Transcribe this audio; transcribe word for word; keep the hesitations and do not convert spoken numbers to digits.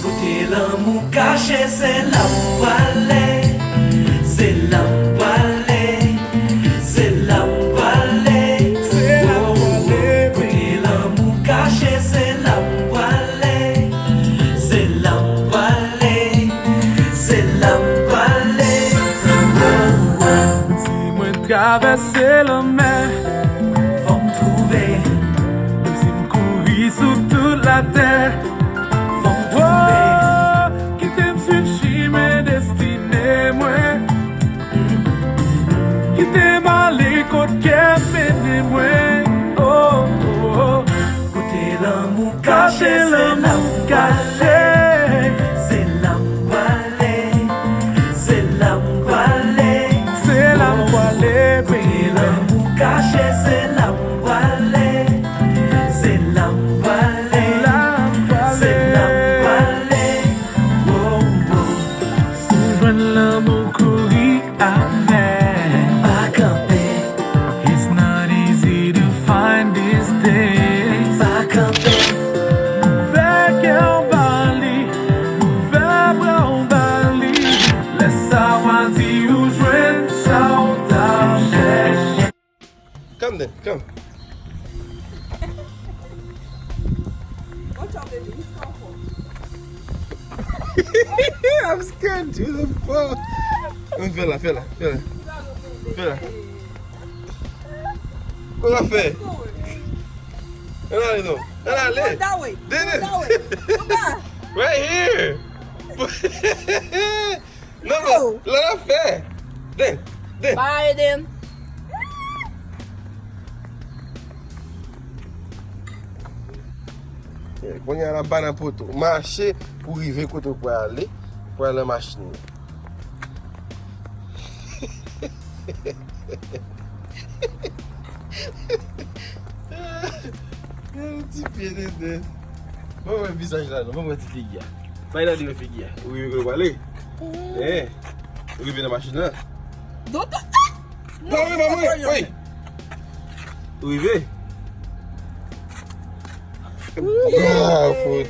Kote lanmou kache, se la m prale. Se la m prale. Se la m prale. Se la m prale. Kote lanmou kache, se la m prale. Se la m prale. Se la m prale. Si mwen travèse lanmè, fò m twouve. Menm si m kouri sou tout latè, fò m twouve. Oh, kite m swiv chimen destine mwen. Kite m ale kot kè mennen mwen. Oh, oh, oh. Kote lanmou kache, se la m kache. Se la m prale. Se la m prale. Se la m prale, kote lanmou kache, se la m prale. Se la m prale. Se la m prale. Oh, oh. Si w jwenn lanmou, kouri avè. Pa kanpe. It's not easy to find these days. Pa kanpe. Fè kè w ba li, fè bra w ba li. Lè sa w a di ou jwenn sa w t ap chèche. Come then, come. Watch out, baby. He's coming. I'm scared to the fuck. Fè la, fè la, fè la. Fè la. Kòman fè? Ann ale non. Ann ale. Go that way. Dennis. Go that way. Come back. Right here. Non, non, la, la fè. Den, den. Bye, Den. Yeah, kounye a la ba nan poto. Mache pou rive kote w prale. Prale nan machin nan. Yon ti pye Dede. Ban m wè vizaj la non, ban m wè ti figi a. Bay Dede wè figi a. Ou rive kote w prale? Eh, ou rive nan machin nan? Dodo, ah! Non, non, non, non. Ou rive? Ah, fout.